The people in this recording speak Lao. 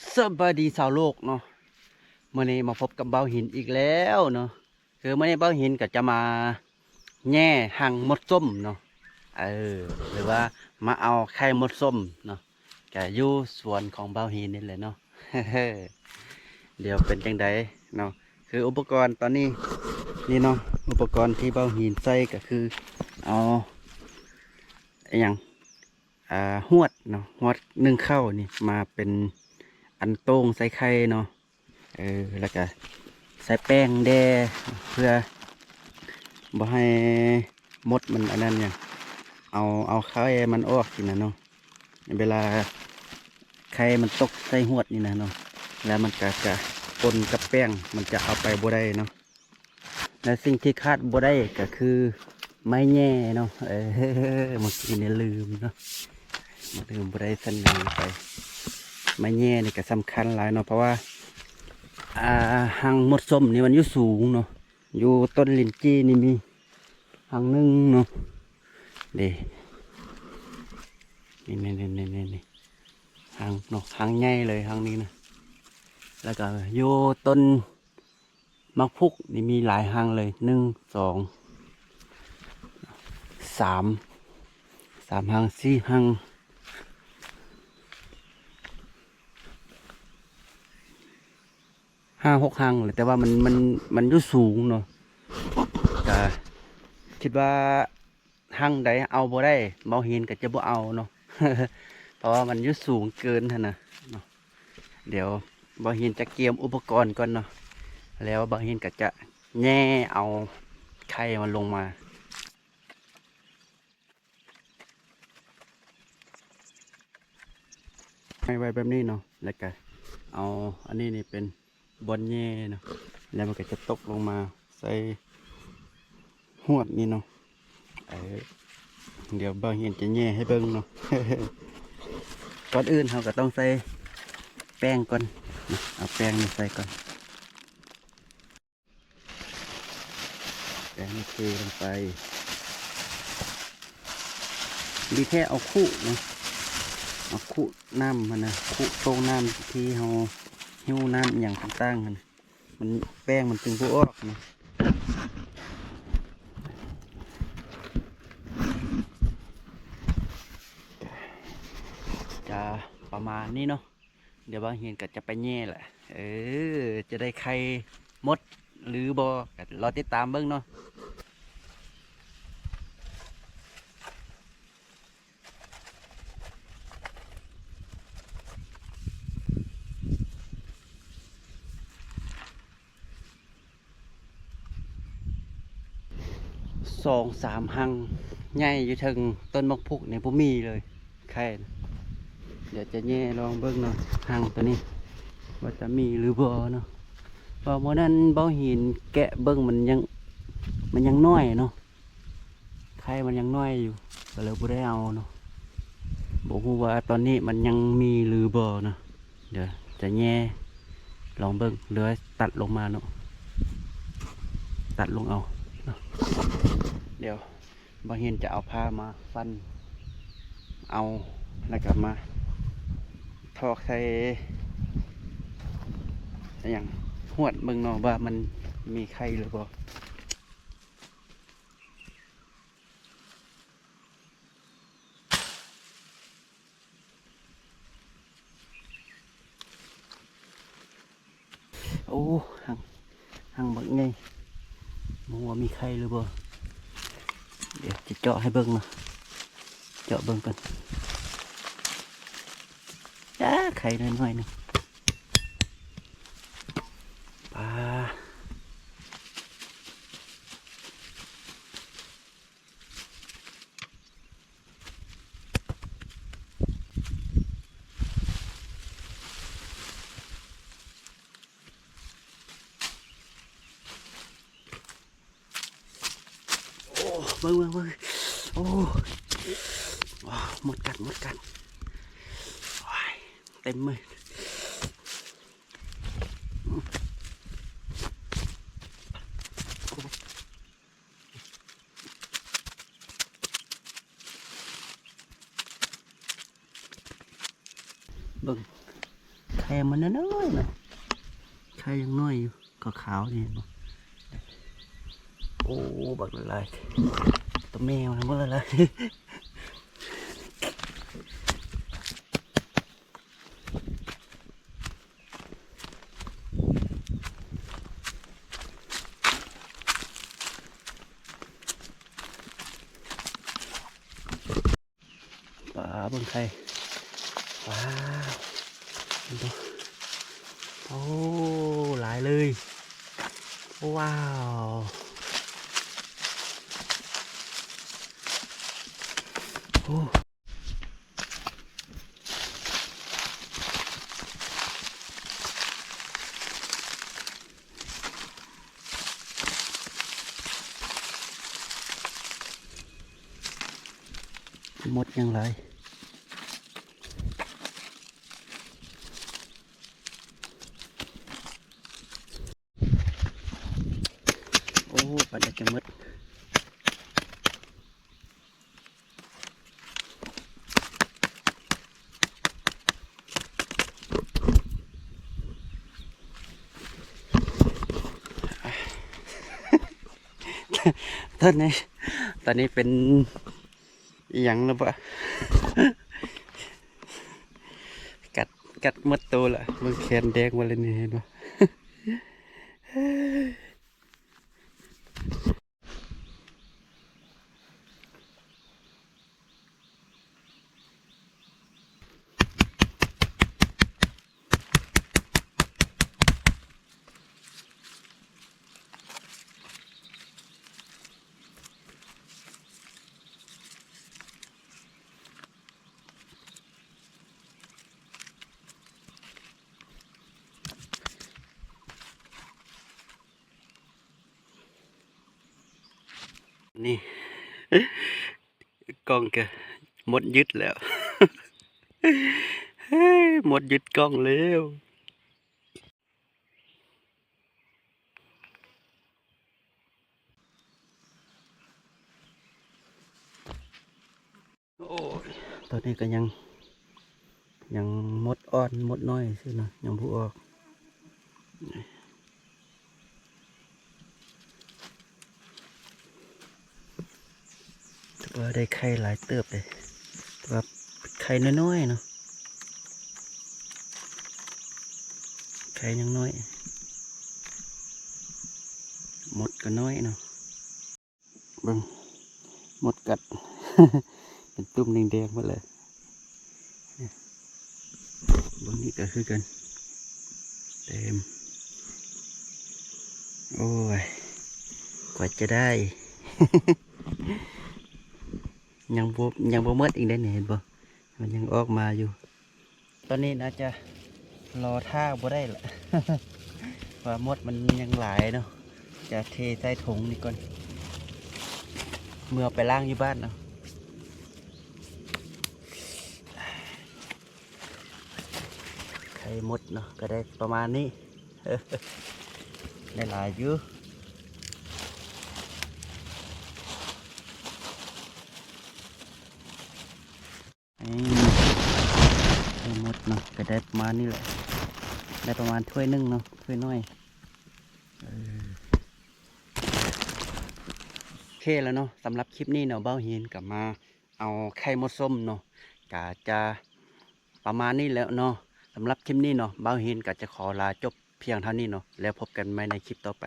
ສະບາຍດີຊາວໂລກເນາະ, ມື້ນີ້ມາພົບກັບບ່າວຫີນອີກແລ້ວເນາະ. ຄືມື້ນີ້ບ່າວຫີນກໍຈະມາແຍ່ຮັງມົດສົ້ມເນາະ, ເອີ ຫຼືວ່າມາເອົາໄຂ່ມົດສົ້ມເນາະ, ກໍຢູ່ສວນຂອງບ່າວຫີນນີ້ແຫຼະເນາະ. ດຽວເປັນຈັ່ງໃດເນາະ, ຄືອຸປະກອນຕອນນີ້ ນີ້ເນາະ, ອຸປະກອນທີ່ບ່າວຫີນໃຊ້ກໍຄືເອົາ ອີຫຍັງ ອ່າ ຫວດເນາະ, ຫວດໜຶ້ງເຂົ້ານີ້ມາເປັນອັນໂຕ່ງໃສ່ໄຂ່ເນາະ, ເອີ ແລ້ວກະໃສ່ແປ້ງແດ່ ເພື່ອບໍ່ໃຫ້ມົດມັນອັນນັ້ນຫຍັງ ເອົາ ເອົາໄຂ່ມັນອອກຊີ້ນະເນາະ. ເວລາໄຂ່ມັນຕົກໃສ່ຫວດນີ້ນະເນາະ ແລ້ວມັນກະຈະປົນກັບແປ້ງ ມັນຈະເອົາໄປບໍ່ໄດ້ເນາະ. ແລະສິ່ງທີ່ຂາດບໍ່ໄດ້ກໍຄືໄມ້ແຫຍ່ເນາະ, ເອີ ເມື່ອກີ້ນີ້ລືມເນາະ, ລືມບໍ່ໄດ້ສະເໜີໄປ. ໄມ້ແຫຍ່ນີ້ກໍສຳຄັນຫຼາຍເນາະ, ເພາະວ່າ ອ່າ ຮັງມົດສົ້ມນີ້ມັນຢູ່ສູງເນາະ, ຢູ່ຕົ້ນລິນຈີ່ນີ້ມີຮັງໜຶ່ງເນາະ, ເດ້ ນີ້ໆໆໆ ຮັງເນາະ, ຮັງໃຫຍ່ເລີຍຮັງນີ້ນະ. ແລ້ວກໍຢູ່ຕົ້ນ ໝາກພຸກນີ້ມີຫຼາຍຮັງເລີຍ, ໜຶ່ງ ສອງ ສາມ ສາມຮັງ ສີ່ຮັງ ຫ້າ ຫົກຮັງ, ແຕ່ວ່າມັນ ມັນ ມັນຢູ່ສູງເນາະ, ກະຄິດວ່າ ຮັງໃດເອົາບໍ່ໄດ້ ບ່າວຫີນກໍຈະບໍ່ເອົາເນາະ, ເພາະວ່າມັນຢູ່ສູງເກີນຫັ້ນນະເນາະ. ດຽວບ່າວຫີນຈະກຽມອຸປະກອນກ່ອນເນາະ, ແລ້ວບ່າວຫີນກໍຈະແຍ່ເອົາໄຂ່ມັນລົງມາ ໃຫ້ໄວ້ແບບນີ້ເນາະ, ແລ້ວກໍເອົາອັນນີ້ນີ້ເປັນ ບ່ອນແຍ່ເນາະ, ແລ້ວມັນກໍຈະຕົກລົງມາໃສ່ຫວດນີ້ເນາະ. ເອີ ດຽວບ່າວຫີນຈະແຍ່ໃຫ້ເບິ່ງເນາະ. ກ່ອນອື່ນເຮົາກໍຕ້ອງໃສ່ແປ້ງກ່ອນເນາະ, ເອົາແປ້ງນີ້ໃສ່ກ່ອນ, ແປ້ງນີ້ເທລົງໄປ. ມີແຄ່ເອົາຄຸເນາະ, ເອົາຄຸນ້ຳຫັ້ນນະ, ຄຸໂຕ່ງນ້ຳທີ່ເຮົາຫິ້ວນ້ຳອີ່ຫຍັງຕ່າງໆຫັ້ນ, ມັນ ແປ້ງມັນຈຶ່ງບໍ່ອອກນະ. ຈະປະມານນີ້ເນາະ. ດຽວບ່າວຫີນກໍຈະໄປແຍ່ແຫຼະ, ເອີ ຈະໄດ້ໄຂ່ມົດຫຼືບໍ່ ກໍລໍຕິດຕາມເບິ່ງເນາະ. ສອງສາມຮັງໃຫຍ່ຢູ່ເທິງຕົ້ນໝາກພຸກນີ້ບໍ່ມີເລີຍໄຂ່ນະ. ດຽວຈະແຍ່ລອງເບິ່ງເນາະ ຮັງໂຕນີ້ວ່າຈະມີຫຼືບໍ່ເນາະ, ເພາະມື້ນັ້ນບ່າວຫີນແກະເບິ່ງ ມັນຍັງ ມັນຍັງນ້ອຍເນາະ, ໄຂ່ມັນຍັງນ້ອຍຢູ່ ກໍເລີຍບໍ່ໄດ້ເອົາເນາະ. ບໍ່ຮູ້ວ່າຕອນນີ້ມັນຍັງມີຫຼືບໍ່ເນາະ. ດຽວຈະແຍ່ລອງເບິ່ງ ຫຼືວ່າຕັດລົງມາເນາະ, ຕັດລົງເອົາເນາະ. ດຽວບ່າວຫີນຈະເອົາຜ້າມາຟັນເອົາ ແລ້ວກໍມາຖອກໃສ່ ອີຫຍັງ ຫວດເບິ່ງເນາະ ວ່າມັນມີໄຂ່ຫຼືບໍ່. ໂອ້ ຮັງ ຮັງບັກໃຫຍ່ ບໍ່ຮູ້ວ່າມີໄຂ່ຫຼືບໍ່. ດຽວຈະເຈາະໃຫ້ເບິ່ງເນາະ, ເຈາະເບິ່ງກ່ອນ. ຈ້າ ໄຂ່ນ້ອຍໆໜຶ່ງ. ປາ ໂອ້ ເບິ່ງ ເບິ່ງ ເບິ່ງ ໂອ້ ວ້າວ ມົດກັດ ມົດກັດ ໂອ້ຍ ເຕັມມື. ເບິ່ງ ໄຂ່ມັນນ້ອຍໆເນາະ ໄຂ່ຍັງນ້ອຍຢູ່ ຂາວໆນີ້ເຫັນບໍ່? ໂອ້ ບັກຫຼາຍໆ ໂຕແມ່ມັນໝົດລະລະ. ປາ ເບິ່ງໄຂ່ ປາ ເຫັນບໍ່? ໂອ້ ຫຼາຍເລີຍ ວ້າວ ໂອ້. ມົດຍັງຫຼາຍ ໂອ້ ປານໃດຈະໝົດ. ຕອນນີ້ ຕອນນີ້ເປັນອີ່ຫຍັງລະບໍ່ ກັດ ກັດໝົດໂຕລະ ເບິ່ງແຂນແດງໝົດເລີຍນີ້ ເຫັນບໍ່? ນີ້ ກ້ອງກະມົດຍຶດແລ້ວ ມົດຍຶດກ້ອງແລ້ວ. ໂອ້ຍ ຕອນນີ້ກະຍັງ ຍັງມົດອ່ອນມົດນ້ອຍຊື່ນະ ຍັງບໍ່ອອກ. ແຕ່ວ່າໄດ້ໄຂ່ຫຼາຍເຕີບເດ້ ແຕ່ວ່າໄຂ່ນ້ອຍໆເນາະ ໄຂ່ຍັງນ້ອຍ ມົດກະນ້ອຍເນາະ. ເບິ່ງ ມົດກັດ ເປັນຕຸ່ມແດງໆໝົດເລີຍ. ເບິ່ງນີ້ກະຄືກັນ ເຕັມ. ໂອ້ຍ ກວ່າຈະໄດ້ ຍັງບໍ່ ຍັງບໍ່ໝົດອີກເດ້ນີ້ ເຫັນບໍ່? ມັນຍັງອອກມາຢູ່. ຕອນນີ້ໜ້າຈະລໍຖ້າບໍ່ໄດ້ລະ ວ່າມົດມັນຍັງຫຼາຍເນາະ. ຈະເທໃສ່ຖົງນີ້ກ່ອນ ເມືອໄປລ້າງຢູ່ບ້ານເນາະ. ໄຂ່ມົດເນາະ ກະໄດ້ປະມານນີ້ ໄດ້ຫຼາຍຢູ່. ນີ້ ໄຂ່ມົດເນາະ ກະໄດ້ປະມານນີ້ແຫຼະ ໄດ້ປະມານຖ້ວຍໜຶ່ງເນາະ ຖ້ວຍນ້ອຍ. ເອີ ໂອເຄແລ້ວເນາະ ສຳລັບຄລິບນີ້ເນາະ ບ່າວຫີນກະມາເອົາໄຂ່ມົດສົ້ມເນາະ ກະຈະປະມານນີ້ແຫຼະເນາະ. ສຳລັບຄລິບນີ້ເນາະ ບ່າວຫີນກະຈະຂໍລາຈົບພຽງເທົ່ານີ້ເນາະ ແລ້ວພົບກັນໃໝ່ໃນຄລິບຕໍ່ໄປ.